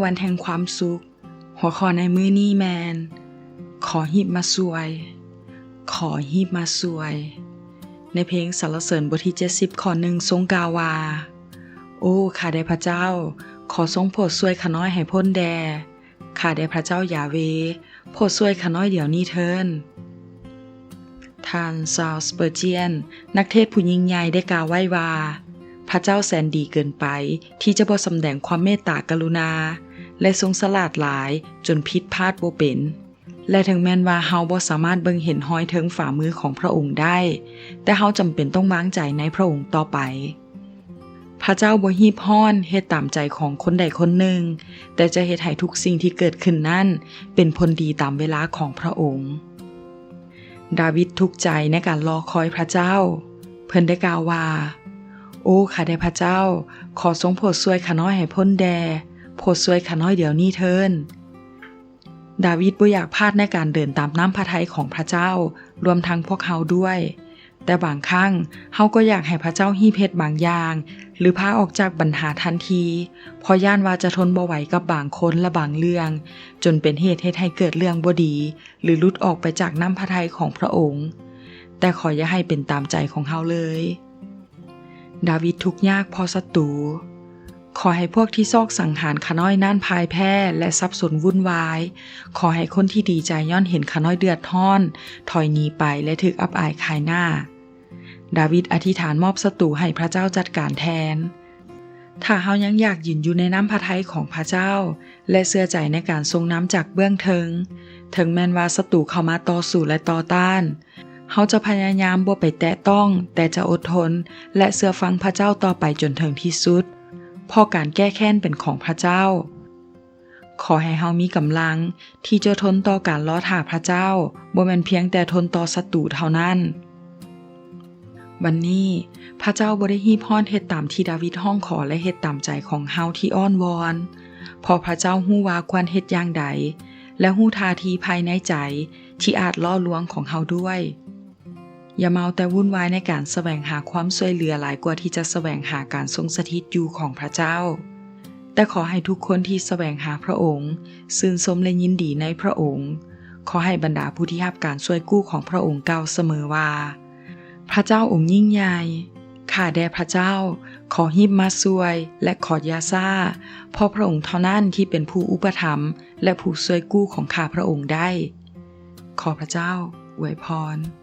ວັນແຫ່ງຄວາມສຸກ. ຫົວຂໍ້ໃນມື້ນີ້ແມ່ນ ຂໍຮີບມາຊ່ວຍ, ຂໍຮີບມາຊ່ວຍ. ໃນເພງສັນລະເສີນບົດທີເຈັດສິບ ຂໍ້ໜຶ່ງ ຊົງກ່າວວ່າ, ໂອ້ ຂ້າແດ່ພະເຈົ້າ, ຂໍຊົງໂຜດຊ່ວຍຂ້ານ້ອຍໃຫ້ພົ້ນແດ່. ຂ້າແດ່ພະເຈົ້າຢາເວ, ໂຜດຊ່ວຍຂ້ານ້ອຍດຽວນີ້ເທີ້ນ. ທ່ານ ຊາລສ ສະເປີຈຽນ ນັກເທດຜູ້ຍິ່ງໃຫຍ່ໄດ້ກ່າວໄວ້ວ່າ, ພະເຈົ້າແສນດີເກີນໄປທີ່ຈະບໍ່ສຳແດງຄວາມເມດຕາກະລຸນາ ແລະ ຊົງສະຫຼາດຫຼາຍຈົນຜິດພາດບໍ່ເປັນ. ແລະ ເຖິງແມ່ນວ່າເຮົາບໍ່ສາມາດເບິ່ງເຫັນຮອຍເທິງຝ່າມືຂອງພະອົງໄດ້, ແຕ່ເຮົາຈຳເປັນຕ້ອງວາງໃຈໃນພະອົງຕໍ່ໄປ. ພະເຈົ້າບໍ່ຮີບຮ້ອນເຮັດຕາມໃຈຂອງຄົນໃດຄົນໜຶ່ງ, ແຕ່ຈະເຮັດໃຫ້ທຸກສິ່ງທີ່ເກີດຂຶ້ນນັ້ນເປັນຜົນດີຕາມເວລາຂອງພະອົງ. ດາວິດທຸກໃຈໃນການລໍຄອຍພະເຈົ້າ. ເພິ່ນໄດ້ກ່າວວ່າ, ໂອ້ ຂ້າແດ່ພະເຈົ້າ, ຂໍຊົງໂຜດຊ່ວຍຂ້ານ້ອຍໃຫ້ພົ້ນແດ່, ໂຜດຊ່ວຍຂ້ານ້ອຍດຽວນີ້ເທີ້ນ. ດາວິດບໍ່ຢາກພາດໃນການເດີນຕາມນ້ຳພະໄທຂອງພະເຈົ້າ, ລວມທັງພວກເຮົາດ້ວຍ. ແຕ່ບາງຄັ້ງເຮົາກໍຢາກໃຫ້ພະເຈົ້າຮີບເຮັດບາງຢ່າງ ຫຼື ພາອອກຈາກບັນຫາທັນທີ, ເພາະຢ້ານວ່າຈະທົນບໍ່ໄຫວກັບບາງຄົນ ແລະ ບາງເລື່ອງ, ຈົນເປັນເຫດເຮັດໃຫ້ເກີດເລື່ອງບໍ່ດີ ຫຼື ຫຼຸດອອກໄປຈາກນ້ຳພະໄທຂອງພະອົງ. ແຕ່ຂໍຢ່າໃຫ້ເປັນຕາມໃຈຂອງເຮົາເລີຍ. ດາວິດທຸກຍາກເພາະສັດຕູ. ຂໍໃຫ້ພວກທີ່ຊອກສັງຫານຂ້ານ້ອຍນັ້ນພ່າຍແພ້ ແລະ ສັບສົນວຸ່ນວາຍ. ຂໍໃຫ້ຄົນທີ່ດີໃຈຍ້ອນເຫັນຂ້ານ້ອຍເດືອດຮ້ອນ ຖອຍໜີໄປ ແລະ ຖືກອັບອາຍຂາຍໜ້າ. ດາວິດອະທິຖານມອບສັດຕູໃຫ້ພະເຈົ້າຈັດການແທນ. ຖ້າເຮົາຍັງຢາກຢືນຢູ່ໃນນ້ຳພະໄທຂອງພະເຈົ້າ ແລະ ເຊື່ອໃຈໃນການຊົງນຳຈາກເບື້ອງເທິງ, ເຖິງແມ່ນວ່າສັດຕູເຂົ້າມາຕໍ່ສູ້ ແລະ ຕໍ່ຕ້ານ, ເຮົາຈະພະຍາຍາມບໍ່ໄປແຕະຕ້ອງ, ແຕ່ຈະອົດທົນ ແລະ ເຊື່ອຟັງພະເຈົ້າຕໍ່ໄປຈົນເຖິງທີ່ສຸດ, ເພາະການແກ້ແຄ້ນເປັນຂອງພະເຈົ້າ. ຂໍໃຫ້ເຮົາມີກຳລັງທີ່ຈະທົນຕໍ່ການລໍຖ້າພະເຈົ້າ, ບໍ່ແມ່ນພຽງແຕ່ທົນຕໍ່ສັດຕູເທົ່ານັ້ນ. ວັນນີ້, ພະເຈົ້າບໍ່ໄດ້ຮີບຮ້ອນເຮັດຕາມທີ່ດາວິດຮ້ອງຂໍ ແລະ ເຮັດຕາມໃຈຂອງເຮົາທີ່ອ້ອນວອນ, ເພາະພະເຈົ້າຮູ້ວ່າຄວນເຮັດຢ່າງໃດ ແລະ ຮູ້ທ່າທີພາຍໃນໃຈທີ່ອາດຫຼໍ່ລວງຂອງເຮົາດ້ວຍ. ຢ່າເມົາແຕ່ວຸ່ນວາຍໃນການສະແຫວງຫາຄວາມຊ່ວຍເຫຼືອຫຼາຍກວ່າທີ່ຈະສະແຫວງຫາການຊົງສະຖິດຢູ່ຂອງພະເຈົ້າ. ແຕ່ຂໍໃຫ້ທຸກຄົນທີ່ສະແຫວງຫາພະອົງ ຊື່ນຊົມ ແລະ ຍິນດີໃນພະອົງ. ຂໍໃຫ້ບັນດາຜູ້ທີ່ຮັບການຊ່ວຍກູ້ຂອງພະອົງກ່າວສະເໝີວ່າ, ພະເຈົ້າອົງຍິ່ງໃຫຍ່, ຂ້າແດ່ພະເຈົ້າ, ຂໍຮີບມາຊ່ວຍ ແລະ ຂໍຢ່າຊ້າ, ເພາະພະອົງເທົ່ານັ້ນທີ່ເປັນຜູ້ອຸປະຖຳ ແລະ ຜູ້ຊ່ວຍກູ້ຂອງຂ້າພະອົງໄດ້. ຂໍພະເຈົ້າອວຍພອນ.